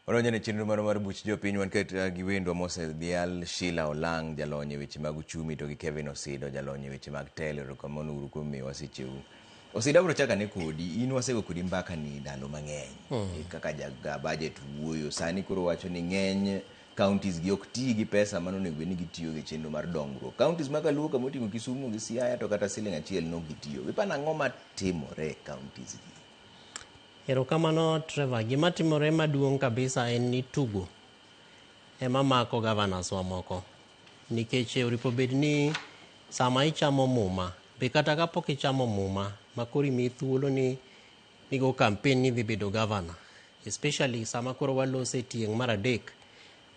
Wadonjo ne chenro marwa mar buch jopiny. Wan kata gi wendwa mosedhial, Sheila Olang', jalony e weche mag uchumi, to gi Kevin Osido, jalony e weche mag telo. Erokamano uru kuom miyowa secheu. Osido, abiro chako ane kodi. In wasego kodi mbaka ni ndalo mang'eny kaka jaga budget wuoyo. Sani koro wacho ni ng'eny counties gi ok tii gi pesa mano onego bed ni gitiyo e chenro mar dongruok. Counties ma Kaluo kama oting'o Kisumu gi Siaya to kata siling achiel nok gitiyo. Iparo ang'o matimore e counties gi? Erokamano, Trevor. Gima timore maduong' kabisa en ni tugo ema mako governors wa moko. Nikech oripo bed ni sama ichamo muma, be kata kapok ichamo muma, ma koro imiyi thuolo ni nigo campaign ni idhi bedo governor. Especially sama koro walose tieng' mar adek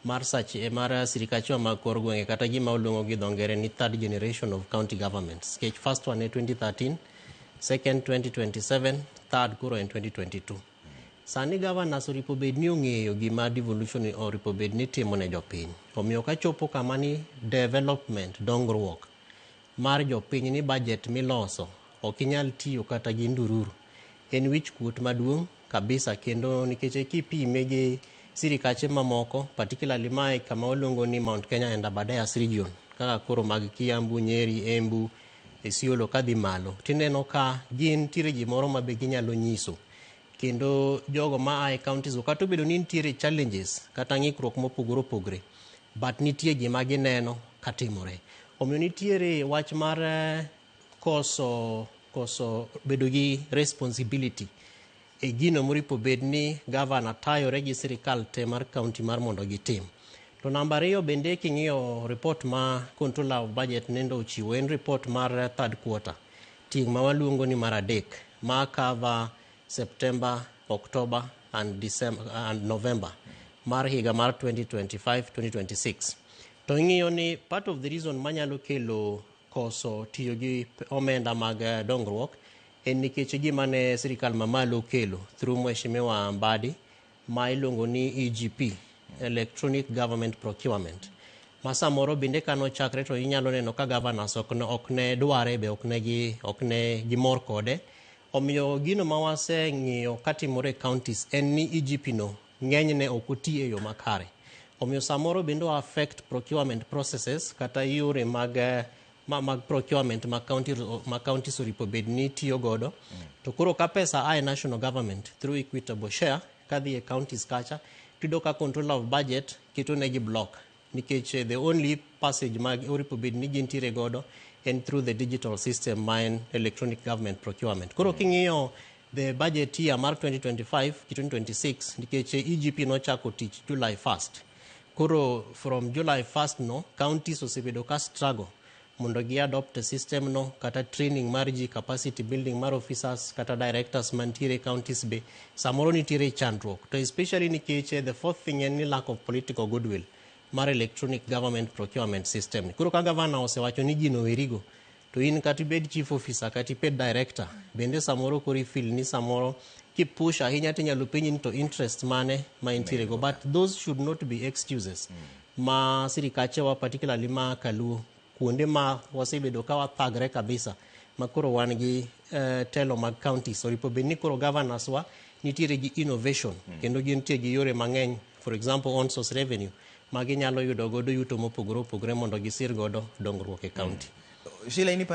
mar sach mar sirikachewa mag kor gwenge, kata gima waluongo gi dho ngere ni third generation of county governments. Nikech first one e 2013, second 2027, third koro en 2022. Sani governors oripo bed ni ong'eyo gima devolution oripo bed ni timo ne jopiny. Omiyo kachopo kama ni development, dongruok mar jopiny ni budget miloso ok inyal tiyo kata gi ndururu. En wich kuot maduong' kabisa, kendo nikech kipime gi sirikache mamoko, particularly mae kama waluongo ni Mount Kenya and Aberdares region, kaka koro mag Kiambu, Nyeri, Embu, Isiolo kadhi malo, tineno ka gin nitiere gimoro ma be ginyalo nyiso kendo jogo ma a e counties go, kata obedo ni nitiere challenges kata ng'ikruok mopogore opogore, but nitie gima gineno katimore. Omiyo nitiere wach mar koso bedo gi responsibility e gino moripo bed ni gavana tayore gi sirikal te mar county mar mondo gitim. To namba ariyo bende, king'iyo report ma Controller of Budget nendo ochiwo, en report mar third quarter, tieng' ma waluongo ni mar adek, ma cover September, October and December and November mar higa mar 2025-2026. To ing'iyo ni part of the reason manyalo kelo koso tiyo gi omenda mag dongruok en nikech gima ne sirikal mamalo okelo through Mheshimiwa Mbadi ma iluongo ni EGP, Electronic Government Procurement, ma samoro bende kanochakre to inyalo neno ka governors ok ne dware, be ok ne gimor kode. Omiyo gino ma waseng'iyo katimore e counties en ni EGP no ng'enyne ok oti e yo makare. Omiyo samoro bende o affect procurement processes kata yore mag mag procurement ma counties oripo bed ni tiyo godo. To koro ka pesa a e national government through equitable share kadhi e counties kacha, tiyudo ka Controller of Budget keto negi block, nikech the only passage ma oripo bed ni gintiere godo en through the digital system ma en electronic government procurement. Koro king'iyo the budget year mar 2025 gi 2026, nikech EGP nochako tich July 1st, koro from July 1st no counties osebedo ka struggle mondo gi adopt a system no, kata training mar ji, capacity building mar officers kata directors mantiere e counties be samoro nitiere chandruok. To especially nikech the fourth thing en ni lack of political goodwill mar electronic government procurement system. Koro ka gavana osewacho ni gino werigo, to in kata ibed chief officer kata ibed director bende, samoro koro ifeel ni samoro kipush ahinya tinyalo penji ni to interest mane ma intiere go. But those should not be excuses ma sirikachewa, particularly ma Kaluo, kuonde ma wasebedo ka wathagre kabisa, ma koro wan gi telo mag counties. Oripo bed ni koro governors wa nitiere gi innovation kendo gintie gi yore mang'eny, for example own source revenue, ma ginyalo yudo godo yuto mopogore opogore mondo gisir godo dongruok e county. Sheila, in